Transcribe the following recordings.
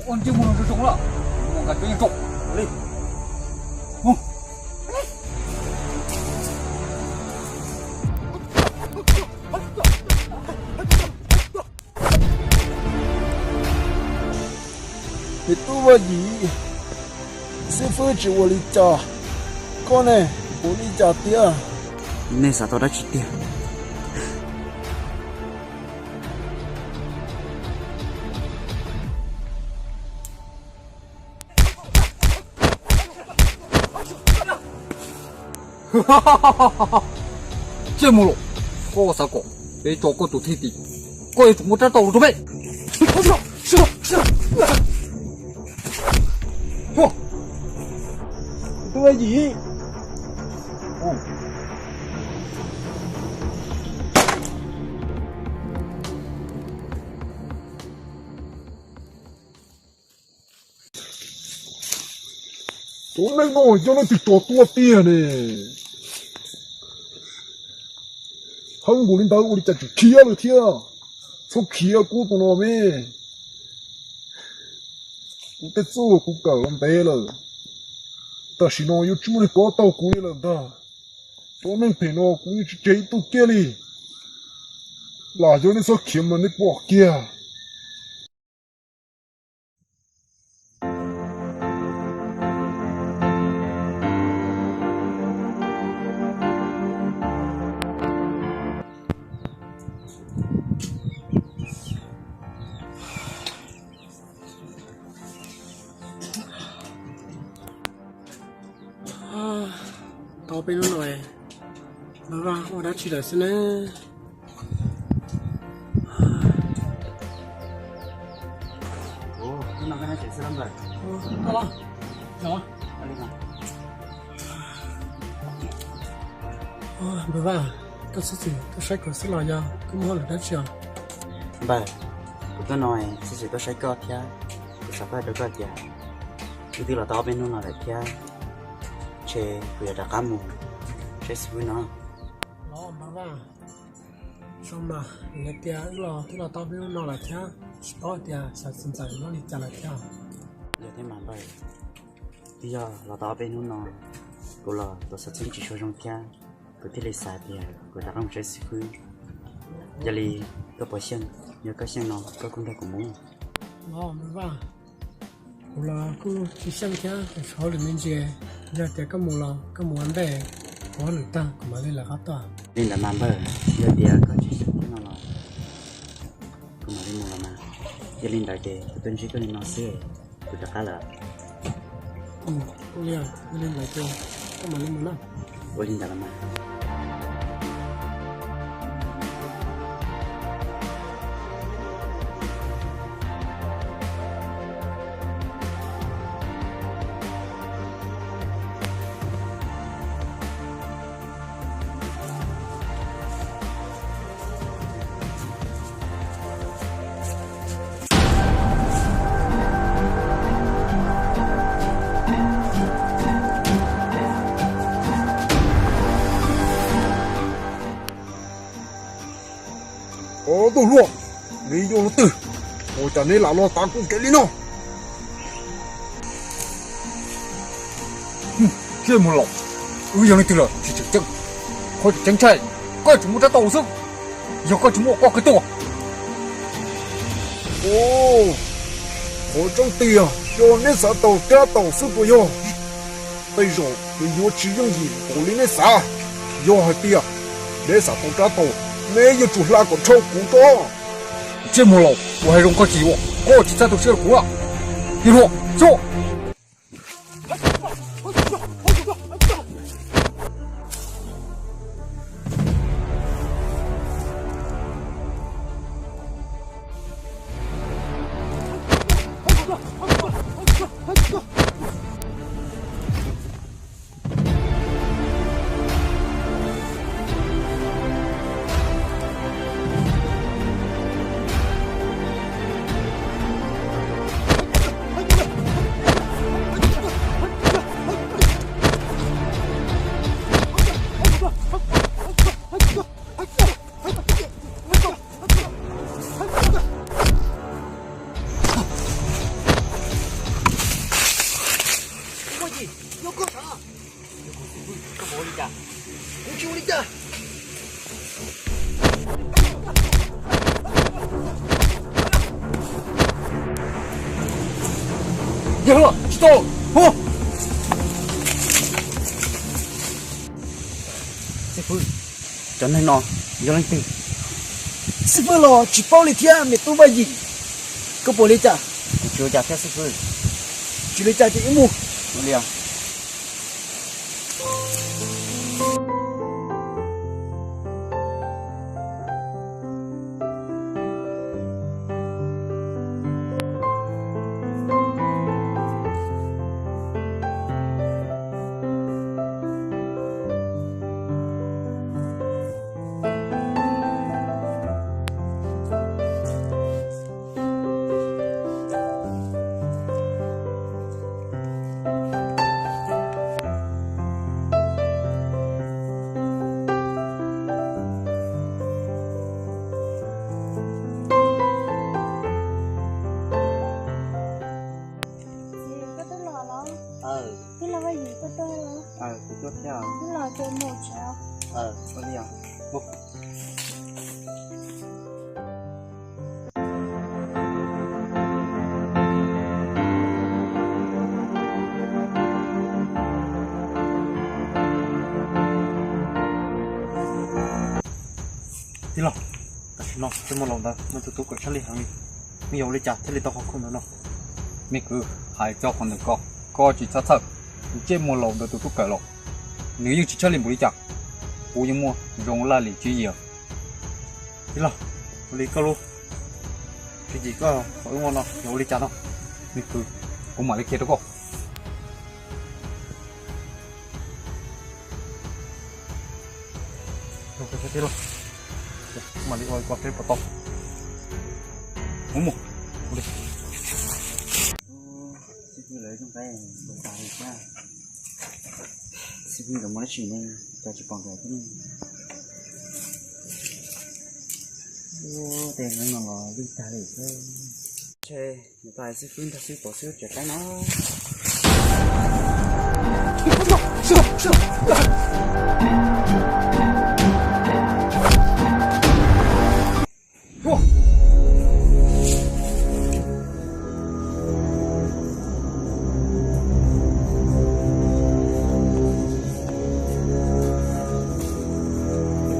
Ua ntsej muag no zoo zoo lawm, mus nqa cov yeej tso li. Me tub Vaj Yim, xib fwb tsis ua li cas, koj ne, ua li cas tiag? Nej xav tau dab tsi tiag? Ntsej muag los, koj xav kom peb tso koj tus thwj tim, koj yuav tsum muab rab tau los rau peb. Tub Yim, cov neeg no yog leej twg tso tuaj tiag ne? Heev npaum li ntawd ua li cas tseem khiav lawm thiab? Txhob khiav kub tus no me. Kuv tej txuj kuv kawm los ntev lawm, tam sim no yuav tsis muaj neeg pov tau kuv li lawm ntag. Cov neeg phem no kuv yeej tsis tseg ib tug kiag li. Lam yog nej txhob khiav mas nej pom kiag. Tau peb hnub no, Npawg Vaj ua dab tsi lawm xwb ne? Npawg Vaj, koj txhob txwm tuaj saib kuv xwb los yog koj muaj hauj lwm dab tsi os? Npawg, kuv tuaj no txhob txwm tuaj saib koj thiab, kuv xav pab rau koj tias wb twb los tau ob peb hnub no lawm thiab, ntshe kuv yuav rov qab mus saib xib fwb no. Los Npawg Vaj, zoo mas, yog tias wb los twb los tau ob peb hnub no lawm thiab, tsis paub tias xyov txiv ntxawm nyob li cas lawm thiab. Yog thiab mas npawg, twb yog los tau ob peb hnub no, kuv los tus xov txheeb tsis tshua zoo thiab, kuv thiaj li xav tias kuv rov qab mus saib xib fwb. Yog li koj puas xyeej? Yog koj xyeej no koj kuj nrog kuv mus. Los Npawg Vaj, kuv los kuj tsis xyeej thiab, kuv tshuav hauj lwm me ntsis. Yog tias koj mus los koj mus ua ntej, kuv hauj lwm tag kuv mam li lawv qab tuaj. Li ntawd mas npawg, yog tias koj tsis xyeej thiab no los kuv mam li mus los mas. Yog li ntawd ces kuv tuaj ntsib koj li no xwb, kuv rov qab lawm. Ua li, yog li ntawd ces koj mam li mus na. Ua li ntawd los mas. Ob tug hluas, neb yog leej twg? Ua cas neb lam los tav kuv kev li no? Ntsej muag laus, wb yog leej twg los tsis tseem ceeb. Qhov tseem ceeb ntshai koj yuav tsum muab rab tau xwb. Yog koj tsis muab koj qhia tuaj. Qhov tseeb tiag yog neb xav tau rab tau xwb puas yog? Tej zaum nws yuav tsis yooj yim npaum li neb xav. Yog hais tias neb xav tau rab tau, neb yuav tsum hla kom dhau kuv tso. Ntsej muag laus, kuv hais zoo koj tsis yuav, koj tsis txhawj tu siab rau kuv. Tig hluas, xyuas. Yog los tsis tau. Xib fwb, cov neeg no yog leej twg? Xib fwb los tsis paub li thiab me tub Vaj Yim. Koj puas li cas? Kuv tsis ua cas thiab xib fwb. Tsis li cas ces wb mus. Ua li os. Koj twb los los? Twb los Vaj Yim koj tuaj los? Kuv tuaj thiab. Twb los ces mus tsev. Ua li os. Tij laug, tam sim no Ntsej Muag laus ntawd muaj tus tub kawm tshaj lij heev li, nws yuav ua li cas thiaj li tau qhov khoom ntawd no? Me kwv, hais txog qhov ntawd ko, koj tsis txhob txhawj. Ntsej Muag laus ntawd tus tub kawm los nws yeej tsis tshaj lij npaum li cas, kuv yeej muaj zoo laj lim tswv yim. Tij laug, ua li koj lub tswv yim koj tau ua no yog ua li cas no? Me kwv, kuv mam li qhia rau koj. Tij laug, kuv mam li ua koj seb puas tau. Mus mus. Ua li. Xib fwb lawv zoo nqaij ua tag li thiab. Xib fwb nkawd mus dab tsi ne, cas tsis pom nkawd thiab ne? Tej neeg no los lwj tag li thiab. Ntshe nws pais xib fwb ntag xwb, pom xib fwb tseem qaib no.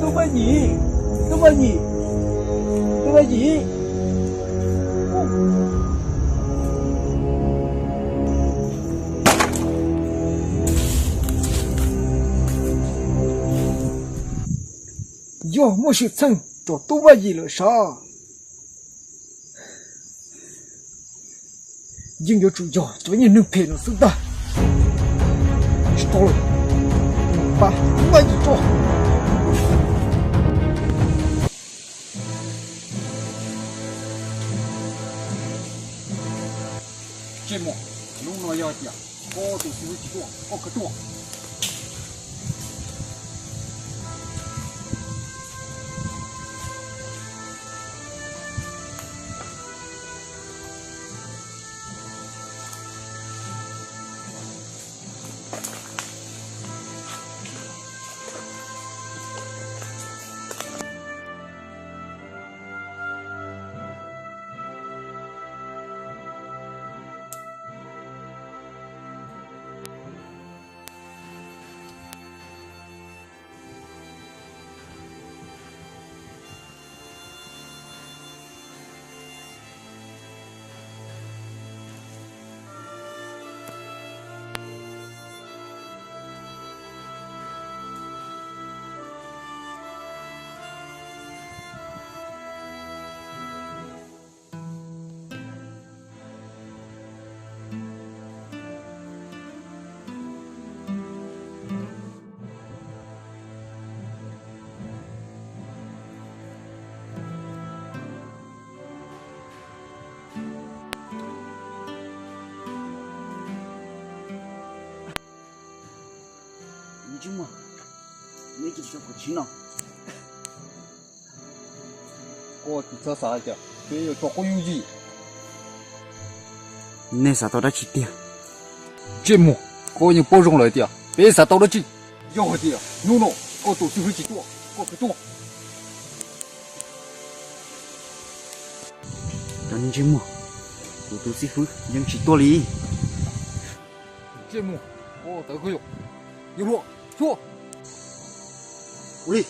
Tub Paj Yim, Tub Paj Yim, Tub Paj Yim. Yog muaj xwm txheej rau Tub Paj Yim lawm sav, yeej yuav tsum yog cov niag neeg phem no xwb ntag. Tsis tau lawm, pab Tub Paj Yim tso. Ntsej Muag, hnub no yog tias koj tus xib hwb tsis tuaj, koj khwv tuaj. Ntsej Muag, neb tsis tso kuv tshiv no. Koj tsis txhob xav hais tias peb yuav tso koj yooj yim. Nej xav tau dab tsi tiag? Ntsej Muag, koj yeej paub zoo lawm tias peb xav tau dab tsi. Yog hais tias hnub no koj tus xib hwb tsis tuaj, koj khwv tuaj. Cov niag ntsej muag, kuv tus xib hwb yeej tsis tuaj li. Ntsej muag, koj tawv koj yog, yog luag, xyuas. Ua li.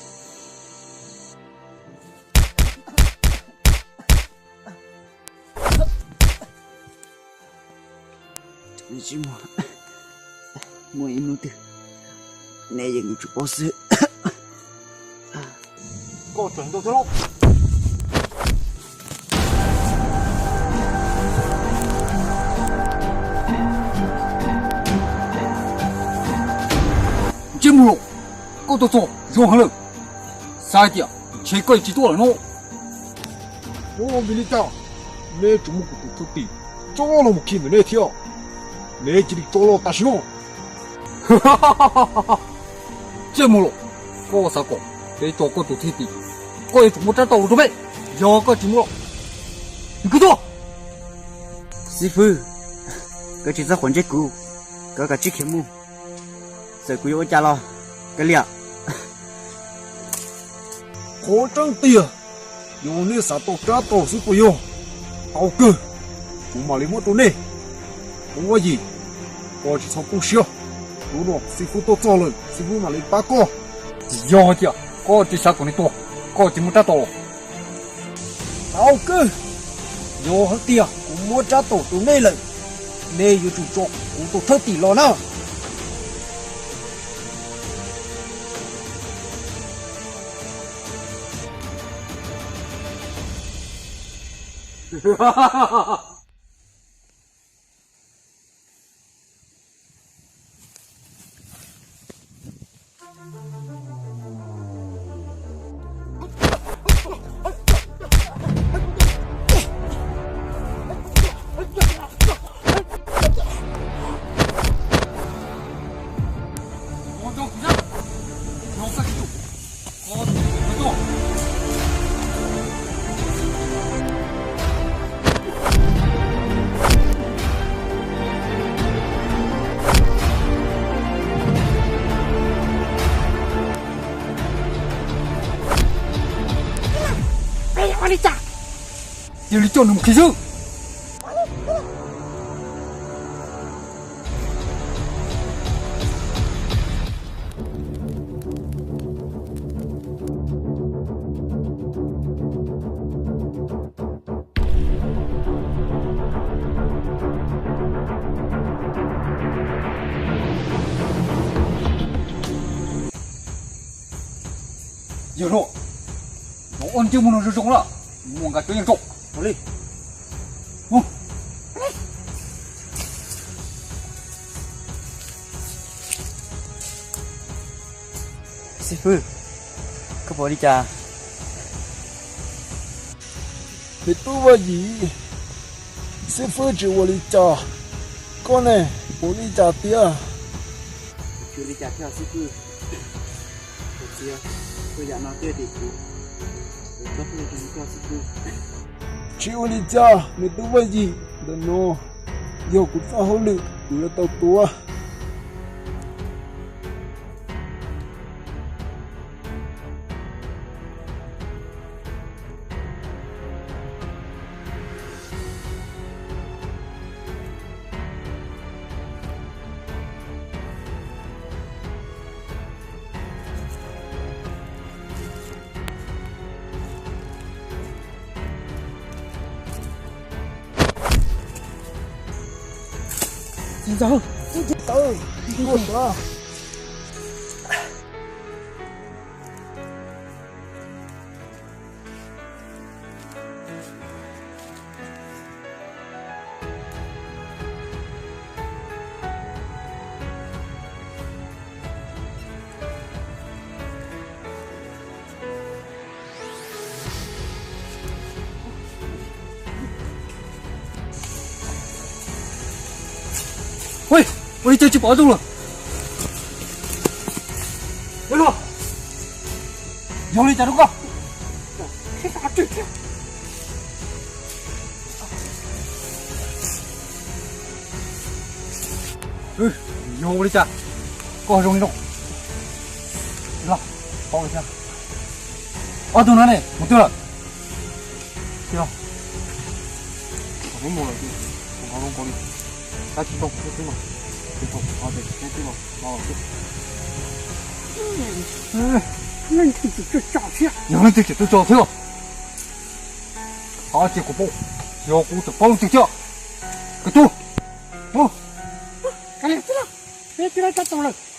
Ntsej muag, muaj ib hnub twg neb yeej yuav tsum paub xwb. Koj tseem ntau thiab los? Ntsej muag los, koj tuaj txog zoo heev lawm. Xav hais tias ntshe koj yuav tsis tuaj lawm no. Ua vim li cas neb tseem muab kuv tus thwj tim tso los mus khi ntawm neb thiab? Neb cia li tso los tam sim no. Ntsej muag los, koj xav kom peb tso koj tus thwj tim, koj yuav tsum muab rab tau los rau peb. Yog koj tsis muab los, nws kwv tuaj. Xib fwb, koj tsis txhob quav ntsej kuv, koj kav tsij khiav mus. Txawm kuv yuav ua cas los kav liam. Qhov tseeb tiag, yog neb xav tau rab tau xwb puas yog? Tau kawg, kuv mam li muab rau nej. Tub Vaj Yim, koj tsis txhob poob siab, hnub no xib fwb tuaj txog lawm xib fwb mam li pab koj. Yog hais tias koj tsis xav kom nws tuag, koj cia muab rab tau los. Tau kawg, yog hais tias kuv muab rab tau rau nej lawm, nej yuav tsum tso kuv tus thwj tim los na. Peb ua li cas? Cia li coj nws mus khi xwb. Yog no, no ua ntsej muag no zoo zoo na, muaj nqa cov yeej tso. Ua li. Xib fwb, koj puas ua li cas? Me tub Vaj Yim, xib fwb tsis ua li cas, koj ne, puas ua li cas tiag? Tsis ua li cas thiab xib fwb. Tus txiv, tus yam no twb yog tim kuv, kuv txhob pheej ua li cas xib fwb. Tsis ua li cas me tub Vaj Yim, ntawm no yog kuv txoj hauj lwm kuv yuav tau tuav. Txiv ntxawm, txiv ntxawm, txiv ntxawm. Ua, ua li cas tsis pom Tooj lawm? Yog li cas rau koj? Yog ua li cas koj zoo li no? Los, paub thiab. Ob tug no ne mus twg lawm? Tsis los, mus lawm, tab tsis tau xwb mas. Leej twg tsis tuaj tso thiab? Yog leej twg tsis tuaj tso thiab, qhov ces kuv paub, yog kuv tseem paub leej twg thiab. Koj tub, kav liam xwb los, peb twb lawv rab taus lawm.